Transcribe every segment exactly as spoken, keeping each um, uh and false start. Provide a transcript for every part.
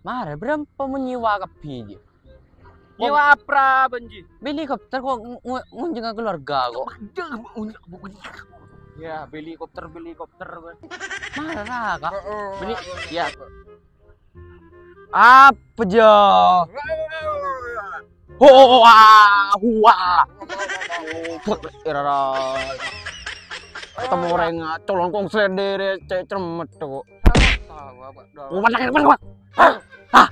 Mara, bârâmpa mon nyewa kabbhi, Ji? Nyewa apa, Ji? Bâli helikopter kok ng-, ng-, ngonjhânga keluarga kok. Ya, bâli helikopter, bâli helikopter, bâli. Mara, Kak? Heeh. Bâli, ya. Apa, Jo? Hoa, hoa. Ira, ira. Ketemu orang colongkong sledere, cek cermet kok. Apa, apa, apa? Wah, wah, wah, wah. Hah? Hah?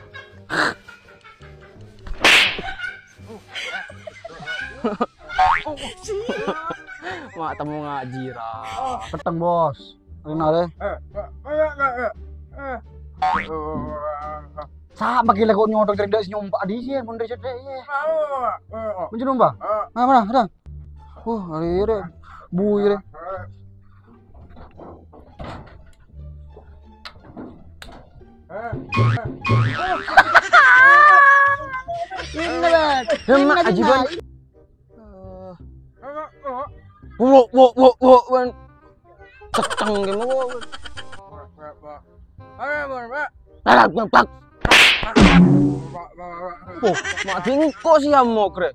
Ma' temmo ngajhi, ra. Petteng, Bos. Rena, re. Sa' pagi la ko' nyodok dâri dâ' sè nyompa' dhi, yâ, mon dâri cedhek, yâ. Mon nyompa'? Mana, mana, mana? Uh, ari, re. Bui, re. Ini, Bang. Ini aja, Bang. Wo, wo, wo, wo, Bang. Cekceng gini, wo. Ayo, Bang, Bang. Bang, bang, bang. Oh, ma' dingko sih ya, Mok, re.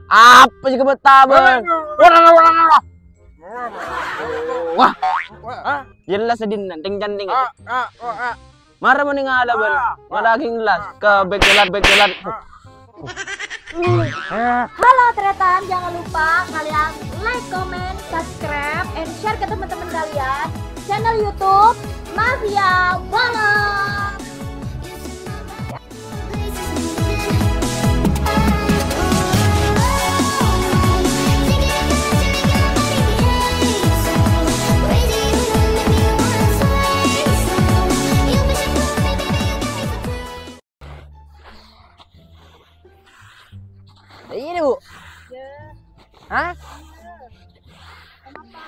Apa sih kebetulan? Wah, wah, wah, wah. Wah. Jelas sedih nanti cantik. Mara mending ada, Bang. Mara lagi ngelas ke bekelat-bekelat. Halo, Tretan, jangan lupa kalian like, comment, subscribe, and share ke teman-teman kalian channel YouTube Mafia Balon. Ini, Bu. Ya. Hah? Iya. Kenapa?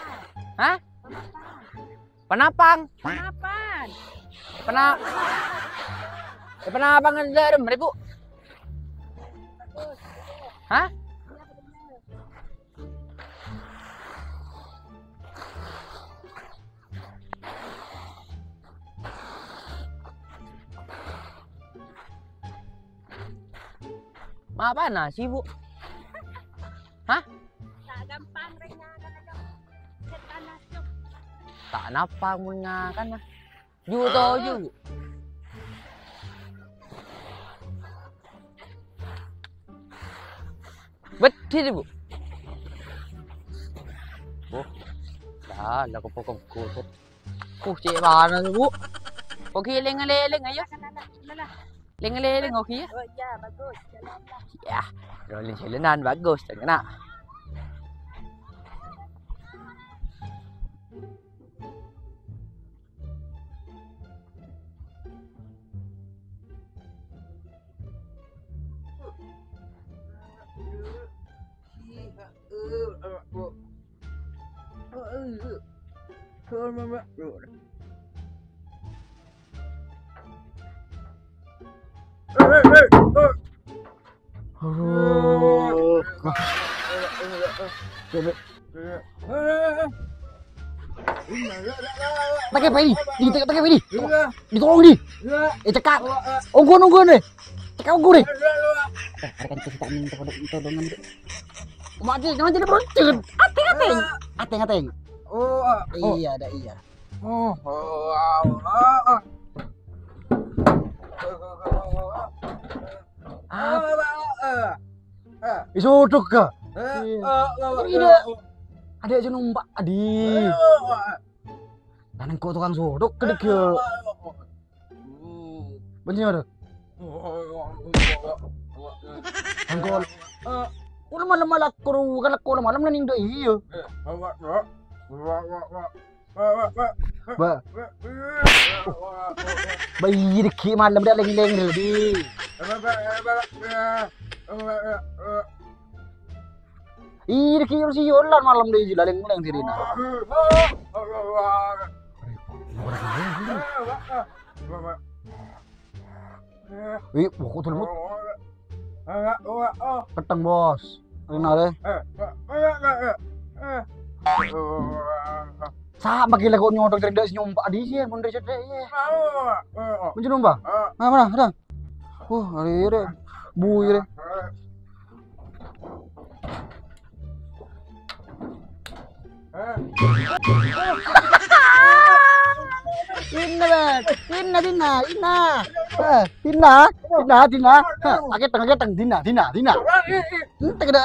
Hah? Penapang. Penapan. Pena-, eh, penapangan jarum, Ibu. Hah? Ma' panas, Bu? Hah? Ta' gampang rèng nyakana, Cok. Cè' panas, Cok. Ta' napa mon nyakana. Ju to, ju. Beddhi, Bu. Oh, lah, lah, kok pokok kutet. Uh, cè' panas, Bu. Oke, lèng-lèng, ayo. Lèng-lèng, oke, ya. Oh, iya, bagus. Jalan lah. Ya, rolling jalanan bagus, kena. Aduh. Pakai apa ini? Di, pakai apa ini? Ditolong, di. Eh, cekak. Onggo, onggo, nih. Cekak onggo, nih. Eh, ada kan cerita nih, tolong, tolong, nih. Mati, jangan jadi beruncun. Ateng, ateng. Ateng, ateng. Oh, ah, oh. Iya, ada iya. Oh, oh, ah, ah, ah. Ah. Isodok ka? Eh, iya. Eh, eh, eh, ada aja numpak, Adi. Eh, eh, eh. Tanang kok tukang sodok, kedek ya. Eh, eh, eh, eh. Hmm. Bener. Angkol. Eh, ulah malam-malam, kan aku ulah malam nang indo iya. Eh, awak, awak. Awak, awak, awak. Ba. Ba, iya, dikit malam dah leng-leng dulu, di. Iya, dikit harus iya, lan malam deh, leng-leng sih, Rina. Wih, buku tuh, Mut. Peteng, Bos. Rina, deh. Sapa gila kok nyodong cerita si nyompa di sini, pun cerita, iya. Mencuri nyompa? Mana, mana, mana? Wah, hari ini, bu, ini. Inna, Bang. Inna, Dina, Inna. Eh, Dina, Dina, Dina. Eh, aketeng, aketeng, Dina, Dina, Dina. Ente kena.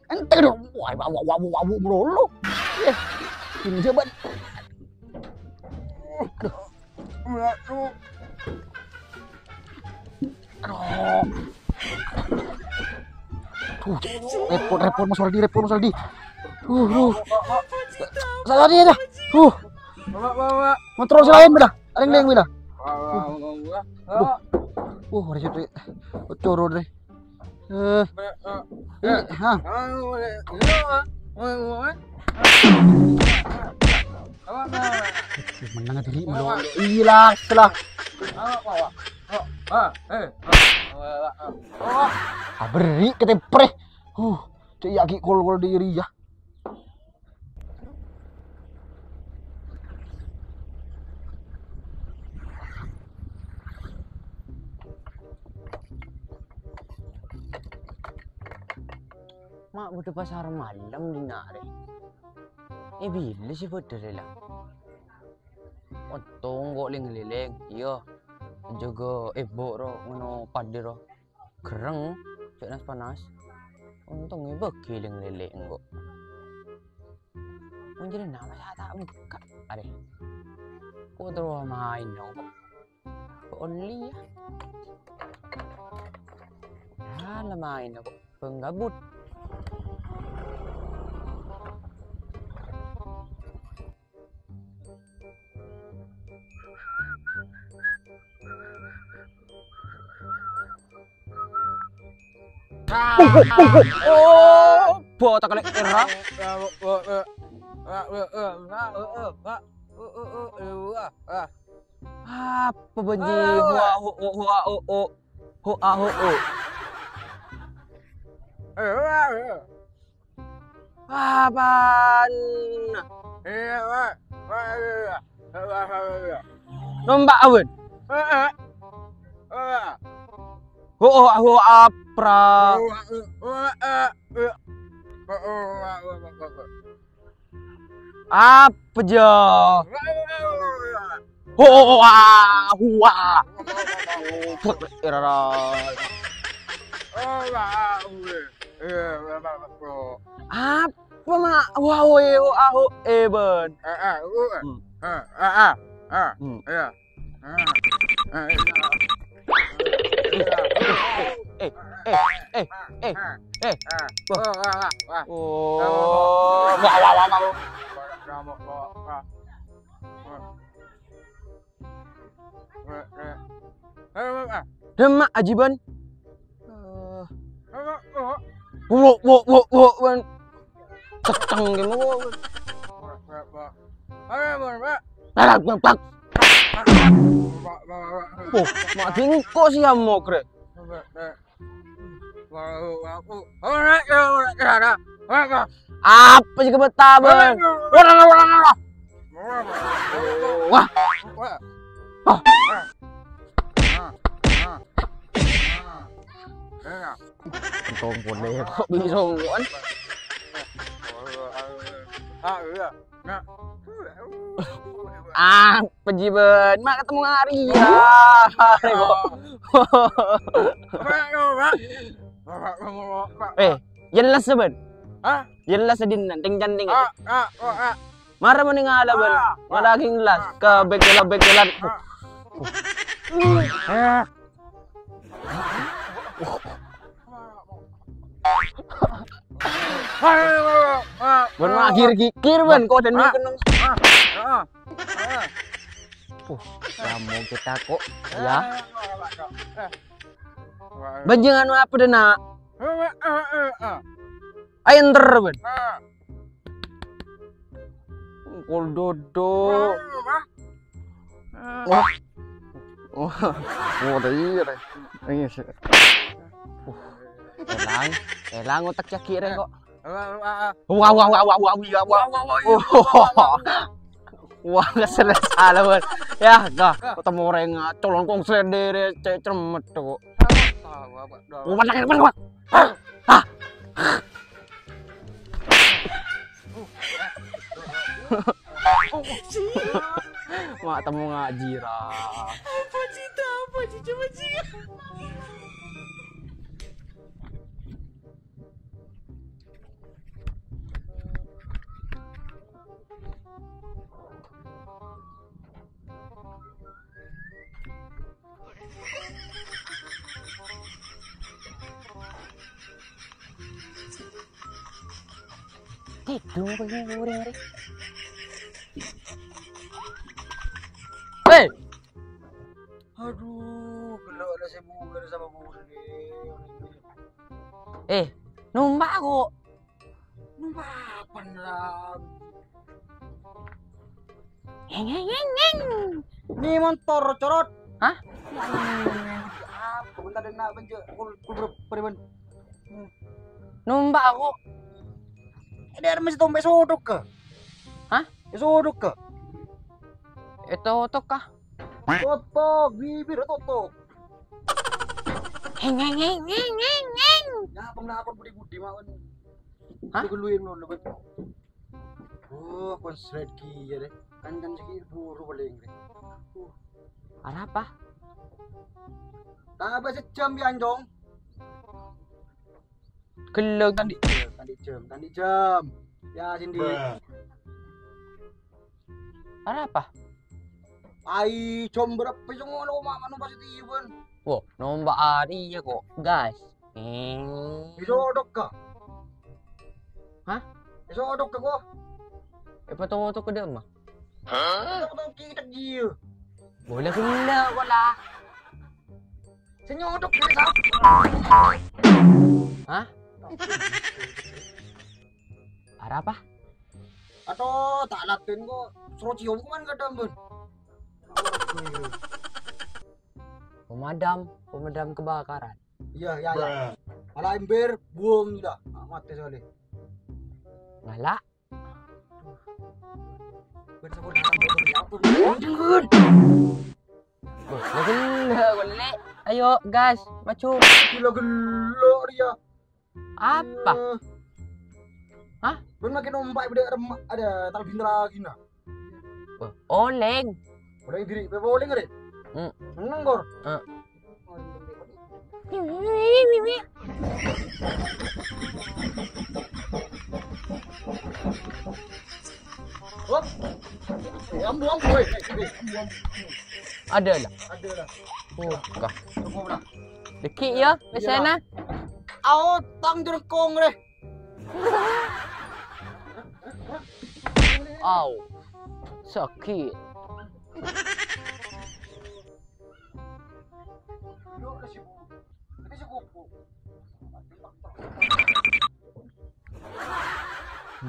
Ente kena. Wah, wah, wah, wah, wah, melulu. Eh, ini jabat. Aduh. Aduh. Tuh, repot, repot, Mas Waldi, repot, Mas Waldi. Uh, uh. Salah dia dah. Uh. Kontrol si lain, beda. Ada yang lain, beda. Aduh. Uh, ada situ. Coro deh. Eh. Ini, ha. Menang diri, mulu. Iya lah, salah. Ah, beri ke tepre. Huh, cek yaki kol-kol diri ya. Ma' bâdâ pasar malem dinna' rè. È bilâ sè bâdâ rè la? Ontong ko' lèng-ngalèlèng, iyâ. Jâgâ èbhu' ro, ngono paḍâ ro. Ghârreng, cè' nas-panas. Ontong èbâghi lèng-ngalèlèng ko'. Mon jârèya nama sè ta' bukka', arè. Ko' terro maèn, no. Ko' only, yâ. Yâ, la maèn, ko' pengabut. Oh, botak lek era. Apa bânnè? Hoa, ho, ho, hoa, ho, ho. Hoa, ho, ho. Apaan? Nompa' awen? Ho, ho, ho, apra. Apa jâ? Hoa, hoa. Apa, Ma'? Hoa, hoe, hoa, hoe, bân. Hmm. Hmm. Eh, eh, eh, eh, eh. Wah. Oh, wah, wah, wah. Oh. Wah, wah, wah, wah. Demak ajiban. Wo, wo, wo, wo, wo. Cekceng gimana, wo, wo. Ayo, Bang, Pak. Pak, Pak, Pak. Oh, mak dingko si amok, Rek. Apa sih kebetaban? Wah, wah, wah, wah. Wah. Wah. Entong pole kok bisa ngono. Ah, pejiban, mak ketemu Arya. Arya kok. Eh, jelas, Ban. Hah? Jelas, Din, nanting-canting. Ah, ah, oh, ah. Mara mending ala, Ban. Ah, ah. Malah lagi ngelas ke bekelan-bekelan. Ah. Ah. Ban, akhir gigir, Ban, kok dan Ah. Keneng. Ah. Ah. Ah. Uh, kamu kita kok, ya. Ban, jangan apa deh, Nak? Ayo, enter, Ban. Kol dodo. Wah. Wah. Oh, iya, deh. Iya, sih. Uh, elang, elang otak cagi, Rek, kok. Wah, wah, wah, wah, wah, wah, wah. Wah, wah, wah, iya. Wah, wah, wah. Wah, kesel salah, Bos. Ya, dah, ketemu orang colongkong sendiri, cek ceremet tuh. Wah, wah, wah, wah. Wah, wah, wah, wah. Ah, ah. Mak temu ngaji, ra. Apa sih, apa sih, coba sih? Tèdung apa ini orang ini? Hei! Aduh, gellâ' la sè bungkèr sama bungkèr. Eh, numpa' kok. Numpa' apa, Nang? Heng, heng, heng, heng. Ini motor, corot. Hah? Apa? Bentar, dena benjek. Kul, kul, ber-, beriman. Numpa' aku. Ini ada masih tompek sodok ke? Hah? Ya, sodok ke? Itu otok kah? Totok, bibir totok. Heng, heng, heng, heng, heng, heng. Ya, penglakon budi-budi mawon. Hah? Itu keluar dulu, Bet. Oh, konslet ki ya deh. Kan, kan segi buru paling deh. Uh. Arapa? Tambah sejam ya, Anjong. Gellâ' kan, Dik? Kan di jam, kan di jam. Ya, Cindy. Arapa? Ai, jam berapa sih ngono, Mak, manu pasti tiban. Wah, nomba' ari ya kok, guys. Eh. Bisa odok ka? Hah? Bisa odok ka kok? Eh, foto-foto ke dia mah. Hah? Odok, odok, kita dia. Boleh gellâ' kok lah. Sè nyodok dâri sapa? Hah? Arapa? Aduh, ta' latèn kok. Soro ciom kemana kadhâng, Bun? Pemadam, pemadam kebakaran. Iya, iya, iya. Malah ember, buang dah. Ah, mati sekali. Ngala'. Wah, lagi lah, wah, Lele. Ayo, gas, maju. Gila, gila, Ria. Apa? Eh. Hah? Kan makin ompak, beda remak, ada tal bintang lagi, nah. Wah, oleng. Oleng diri, pe oleng, Re? Hmm. Menang, Kor. Eh. Hop. Eh, ambu, ambu, weh. Eh, eh, ambu, ambu. Ada lah. Ada lah. Oh, enggak. Tunggu lah. Dikit ya, biasanya. Ayo, tang jerkong, Re. Au. Sakit.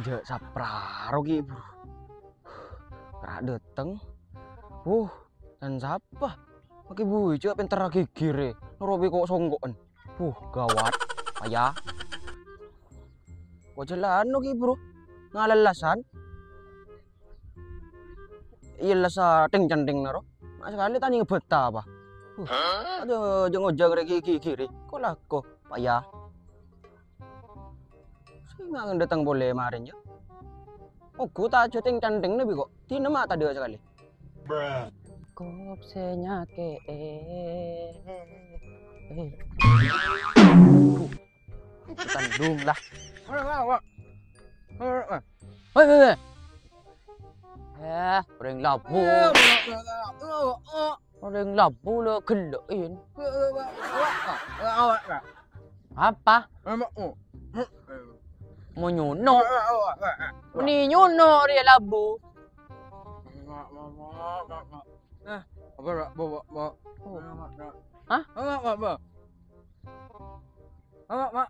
Jhâ' sapraro, Ki, Bro. Ra' dâteng. Wuh, dan sapa? Make buwi cè' pènter agigirè, norobi ko'-songko'en. Wuh, gawat. Paya. Ko' jhâlano, Ki, Bro. Ngalellasan. Iyâ, lassa tèng-cèntèng noro. Ma' sakalè ta' nèng bhâta apa. Huh. Aduh, jeng-ojang rè ghi-ghi rè. Ko' lako, paya. Sè ngangen dâteng polè marèn, yâ. Ogo ta' jhâ' tèng-cèntèng nabi ko'. Dinah ma' tadâ' sakalè. Kop sè nyakè'è. Eh. Tandung lah. Woi, woi, woi. Eh, orèng labu. Orèng labu la gellâ'in. Apa? Mau nyono. Meni nyono rè labu. Hah? Apa, Mak?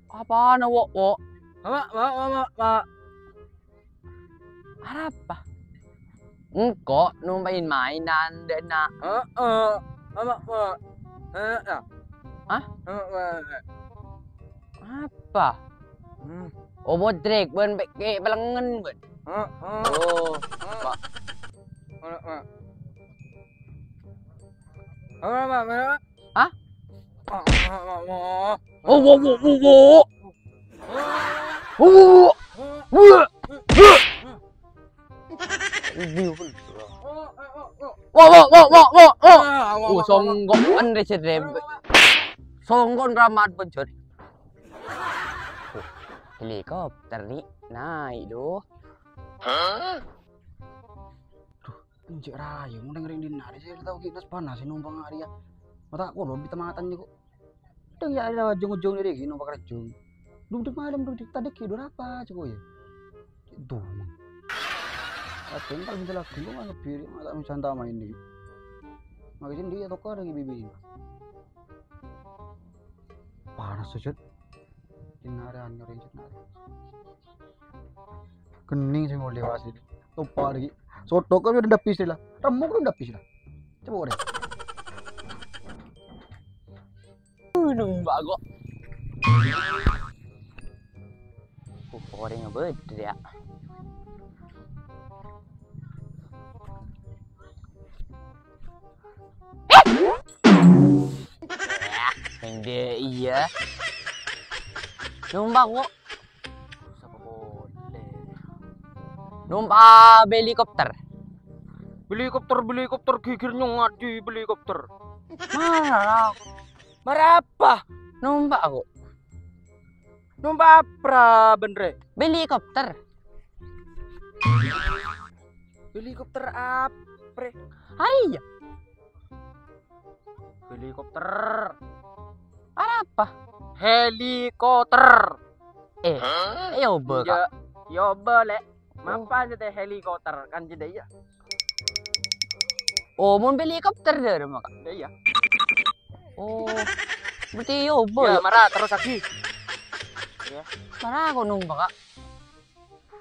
Apana, Wok, Wok? Mak, Mak, Mak, Mak, Mak. Arapa? Engko' nompa'in mainan, dâ' enna'. Heeh. Mak, Mak. Heeh. Hah? Mak, Mak. Apa? Wah. Hmm. Oh, bodrek, bân pe-, ke pelengen, bân. Heeh. Oh, Mak. Mana, Mak? Apa, Mak? Mana, Mak? Hah? Mak, Mak, Mak, Mak. Oh, wo, wo, wo, wo. Oh, wo, wo, wo. Wo, wo, wo, wo, wo. Oh, songko' kan, Mak. Songko' ramat, bân, Jod. Helikopter, Ri. Naik, duh. Duh, enjâ' raya, mon rèng dinna' rè, sè tao ghi' nas-panas sè nompang arèya. Mata' kolo bi' tamatan, jâ', ko'. Dâng, yâ, arèya jung-jung rè ghi' nompang rajung. Duk-duk malem, duk-duk tadâ' ghi' dhu rapa, jâ', ko', yâ. Duh. Kadhâng kalau minta lagu, lu nggak ngebiri, mata' minta santai main nih. Makanya dia toko ada bibi. Panas, Jod. Dinna' rè anyar, Jod, na' rè. Kening sè molè, wa', sè. Topa' lagi. Soto kan udah dapis lah. Remuk kan dapis lah. Coba deh. Uh, numpa' ko'. Uh, orèng bâdâ, yâ. Yâ, iyâ. Numpa' ko'. Sapa polè? Numpa' helikopter. Helikopter, helikopter, ghighir nyong ngadhi helikopter. Mara. Mara apa? Numpa' ko'. Numpa' apa, bân rè? Helikopter. Helikopter apa, rè? Arèya. Helikopter. Arapa? Helikopter. Eh, eh, obâ, Ka'. Yâ, yâ obâ, Lè'. Mapa sè tè helikopter, kan jâdâ iyâ. Oh, mon helikopter dâ' remma, Ka'? Dâ' iyâ. Oh, berarti yâ obâ, yâ? Mara, terros aghi. Yâ. Mara ko' numpa', Ka'.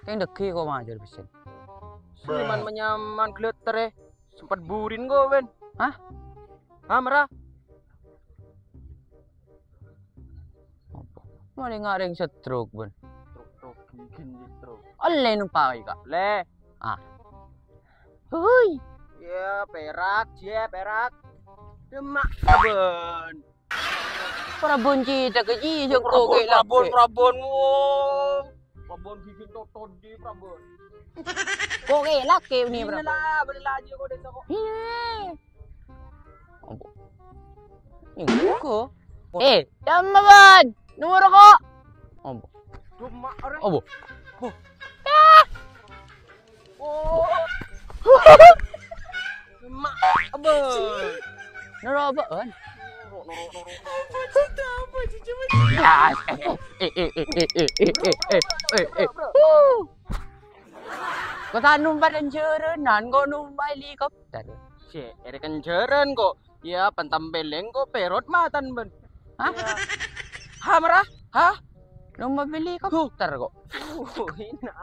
Kèng dâggi' ko' majâr pèssèna. Sè man-manyaman glâtterrè. Sempet burin ko', bân. Hah? Hah, mara? Apa? Malè ngarèng stroke, bân. Stroke, stroke, ghighir stroke. Ollè numpa' iyâ, Ka'? Lè. Ah. Hui. Yâ, pèrak, jiyâ, pèrak. Demak, bân. Prabon cèdhâ kèjhi, sè Prabon, engko' kè' Prabon, lakè'. Prabon, wo. Prabon ghighir totot di Prabon. Ko' kè' lakè' ni, Prabon. Inilah, bâdâ laju ko' desa ko'. Iyâ. Apa? Ini ko'. Eh, jam, Bân. Nomor ko'. Apa? Cuma, are. Apa? Oh. Ah. Oh. Mak, abon. Noro' abon. Noro', noro', noro'. Apa cerita apa, Cici? Ah, eh, eh. Huh. Ko' ta' nompa' kènjhârânan, ko' nompa' helikopter. Sè, èrè kènjhârân ko'. Iyâ, pantampèlèng ko' pèrot matan, bân. Hah? Iyâ. Ha, mara? Hah? Nompa' helikopter ko'. Uh, ina.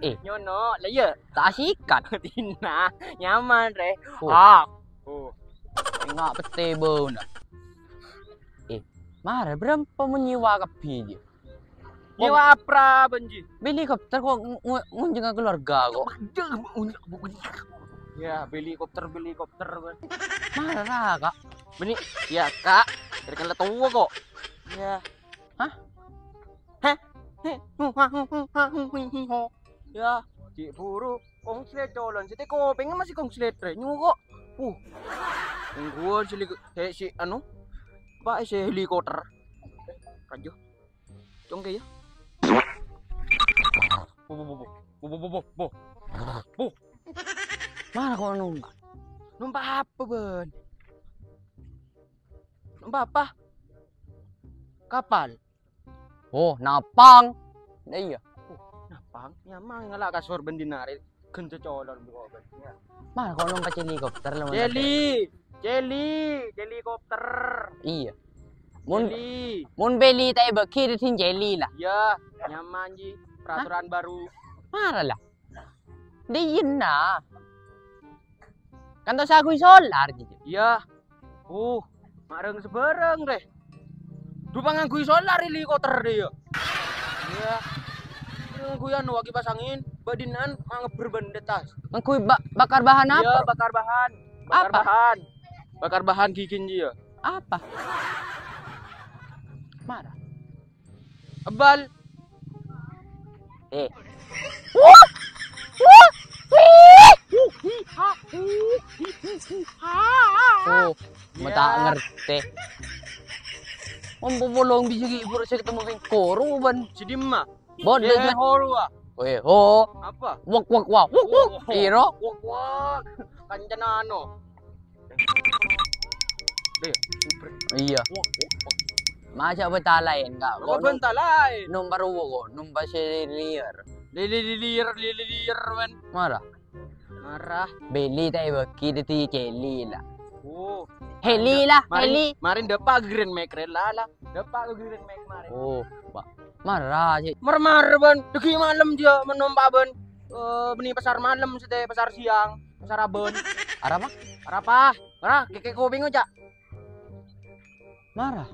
Eh. Nyono, la iyâ. Ta' sikat. Tina, nyaman, rè. Oh. Ah. Oh. Enga' pettè bâuna. Eh, mara bârâmpa mon nyèwa kabbhi, jiyâ? Nyèwa apa, bân, jiyâ? Helikopter ko' ng-, ng-, ngonjhângnga keluarga ko'. Iyâ, helikopter, helikopter, bân. Mara, Ka'? Bânnè, iyâ, Ka'. Èrè kan la towa ko'. Iyâ. Hah? Heh? Heh? Iyâ, cè' buru. Konslet colon. Sè tè kopèngnga masih konslet, rè. Nyoko. Uh. Ongguwân sè li-, sè, sè, anu. Apa, sè helikopter. Rajo. Congke, ya. Bu, bu, bu, bu. Bu, bu, bu, bu, bu. Bu. Mara ko' nompa'? Nompa' apa, bân? Nompa' apa? Kapal. Oh, napang. Lah iyâ. Oh, napang. Nyamang ngala' kasor bân dinarè. Ghân cocolon, Bu, bân. Mara ko' nompa' helikopter, la, mon Celi. Celi, helikopter. Iyâ. Mon, Celi. Mon bâli ta' èbâghi, dhâddhi celi, la. Iyâ, nyaman, Ji. Peraturan baru. Mara, la. Dâ'iyâ, na. Kan ta' saghuy solar, Ji. Iyâ. Uh, ma' rèng sabârâng, rè. Dupa ngangghuy solar helikopter dâ' iyâ. Iyâ. Ngangghuy anu, kipas angin, bâdina'an mangebbher bân di attas. Ngangghuy ba-, bakar bahan apa? Iyâ, bakar bahan. Bakar Apa? bahan. Bakar bahan ghighina iyâ. Apa? Mara. Ebal. Eh. Oh, mata' ngerti. Ompo polong bisa ghi' buru sè ketemu bengkoro, Ban. Sè dimma? Bodoh, Ban. Ho, lu, ah. Weh, ho. Apa? Wak, wak, wak. Wuk, wuk. Oh, ho. Iro. Wak, wak. Kancana anu. Deh, super. Iya. Wak, wak, wak. Masa benta lain, Kak? Apa benta lain? Nomor wo, kok. Nomor senior. Lili, lili, lili, lili, men. Mara. Mara. Beli ta' èbâghi dhâddhi celi la. Oh. Heli la, marin, heli. Marin dâpa' Grand Max rè la, la. Dâpa' Grand Max marin. Oh, Pak. Mara, sih. Mar-mar, Ban. Dâgghi' malem jiyâ menompa', Ban. Eh, bânnè pasar malem, sètè pasar siang, pasar abân. Arapa? Arapa? Mara, kèkè kopèng, Cak. Mara.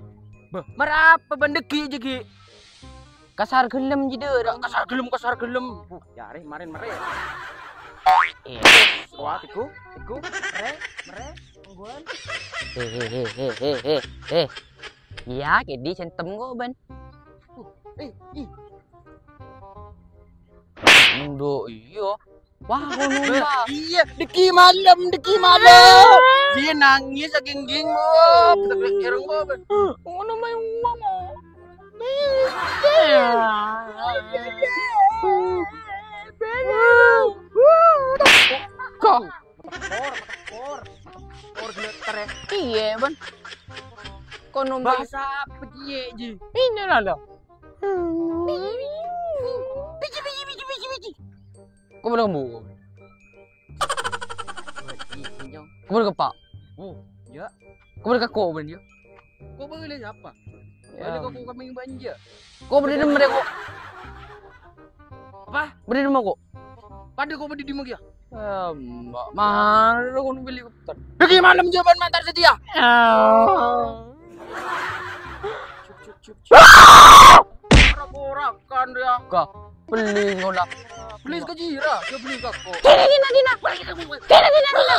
Bâh, mara apa, Ban, dâgghi' jâ ghi'? Kasar ghellem jidâ, Ra. Kasar ghellem, kasar ghellem. Buh, jârè marin mèrè. Eh. Wah, tiku, tiku, mèrè, mèrè, tungguan. Eh, eh, eh, eh, eh, eh, eh. Iyâ, kèdhi sentem kok, Ban. Uh, eh, ih. Ndo, iyâ. Wah, kono, Beh, Mbak. Iyâ, dâgghi' malem, dâgghi' malem. Dia nangis saking ging, oh, betek-betek ireng, oh, Beh. Ngono maè uwong, oh. Kok? Metekor, metekor, metekor geleter, ya. Iyâ, Ban. Kono, Mbak. Bahasa apa, Ji? Ini lah, lo. Biji, biji, biji, biji, biji. Kok boleh kamu? Kok boleh kepak? Oh, ya. Kok boleh kekok, Ben, ya? Kok boleh apa? Ya. Boleh kok kambing banja. Kok boleh demen, kok? Apa? Boleh demen, kok? Pada kok boleh demen, ya? Eh, Mbak, mana kok beli helikopter? Dâgghi' malem jâ bân mantar setia. Ya. Cuk, cuk, cuk, cuk. Ora-ora kan dia. Kah, beli ngono. Beli ke Jira, dia beli ke kok. Dina, Dina, Dina. Dina, Dina, Dina.